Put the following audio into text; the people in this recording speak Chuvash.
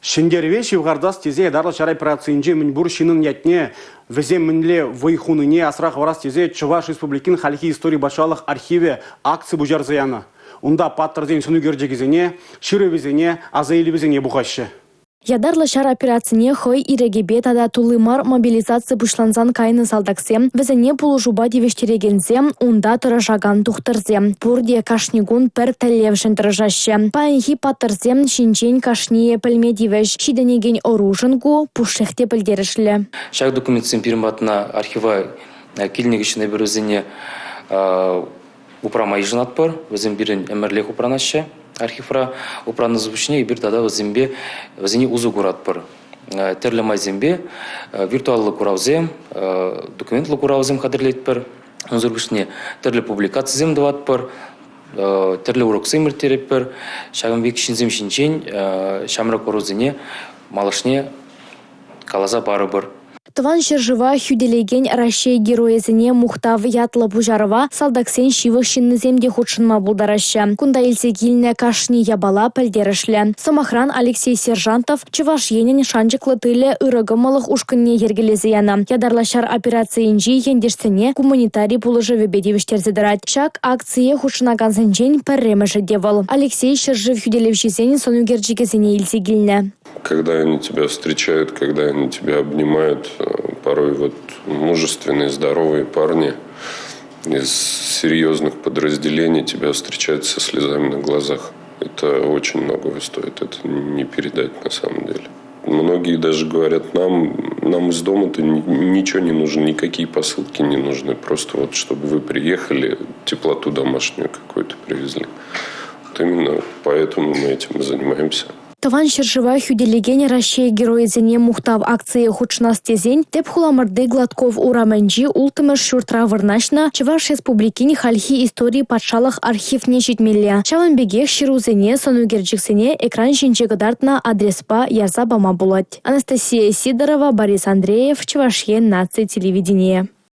Ҫӗнтерӗве ҫывхартас тесе ятарлӑ ҫар операцийӗнче мӗн пур ҫыннӑн ятне, вӗсем мӗнле вӑй хунине асра хӑварас тесе Чӑваш Республикин хальхи истори патшалӑх архивӗ акци пуҫарса янӑ. Унта паттӑрсен сӑнӳкерчӗкӗсене, ҫырӑвӗсене, аса илӗвӗсене пухаҫҫӗ. Ятарлӑ ҫар операцине хӑй ирӗкӗпе тата тулли мар мобилизаци пуҫлансан кайнӑ салтаксем, вӗсене пулӑшупа тивӗҫтерекенсем, унта тӑрӑшакан тухтӑрсем. Пурте кашни кун пӗр тӗллевшӗн тӑрӑшаҫҫӗ. Паянхи паттӑрсем ҫинчен кашнийӗ пӗлме тивӗҫ. Ҫитӗнекен ӑрушӑн ку пушшех те пӗлтерӗшлӗ. Ҫак документсем пирӗн патна архива килнӗ хыҫҫӑн эпир вӗсене упрама йышӑнатпӑр. Вӗсем пирӗн ӗмӗрлех упранаҫҫӗ архивра. Упраннӑсӑр пуҫне эпир тата вӗсемпе вӗсене усӑ куратпӑр. Тӗрлӗ майсемпе виртуаллӑ куравсем, документлӑ куравсем хатӗрлетпӗр. Унсӑр пуҫне тӗрлӗ публикацисем тӑватпӑр, тӗрлӗ уроксем ирттеретпӗр. Ҫакӑн пек ҫынсем ҫинчен ҫамрӑк ӑрусене малашне каласа парӑпӑр. Тӑван ҫӗршыва хӳтӗлекен Раҫҫей Геройӗсене мухтав ятлӑ пуҫарӑва салтаксен ҫывӑх ҫыннисем те хутшӑнма пултараҫҫӗ. Кунта илсе килнӗ кашни япала пӗлтерӗшлӗ. Сӑмахран, Алексей Сержантов Чӑваш Енӗн шанчӑклӑ тылӗ ырӑ кӑмӑллӑх ушкӑнне йӗркелесе янӑ. Ятарлӑ ҫар операцийӗнчи ентешсене гуманитари пулӑшӑвӗпе тивӗҫтерсе тӑрать. Ҫак акцие хутшӑнакансенчен пӗрремӗшӗ те вӑл. Алексей ҫӗршыв хӳтӗлевҫисен сӑнӳкерчӗкӗсене илсе килнӗ. Когда они тебя встречают, когда они тебя обнимают, порой вот мужественные, здоровые парни из серьезных подразделений тебя встречают со слезами на глазах. Это очень многого стоит, это не передать на самом деле. Многие даже говорят, нам, нам из дома-то ничего не нужно, никакие посылки не нужны. Просто вот, чтобы вы приехали, теплоту домашнюю какую-то привезли. Вот именно поэтому мы этим и занимаемся. Тӑван ҫӗршыва хӳтӗлекен Раҫҫей Геройӗсене мухтав акцие хутшӑнас тесен тӗп хуламӑрти Гладков урамӗнчи улттӑмӗш ҫуртра вырнаҫнӑ Чӑваш Республикин хальхи истори патшалӑх архивне ҫитмелле. Ҫавӑн пекех ҫырусене, сӑнӳкерчӗксене экран ҫинче кӑтартнӑ адреспа ярса пама пулать. Анастасия Сидорова, Борис Андреев, Чӑваш Ен наци телевиденийӗ.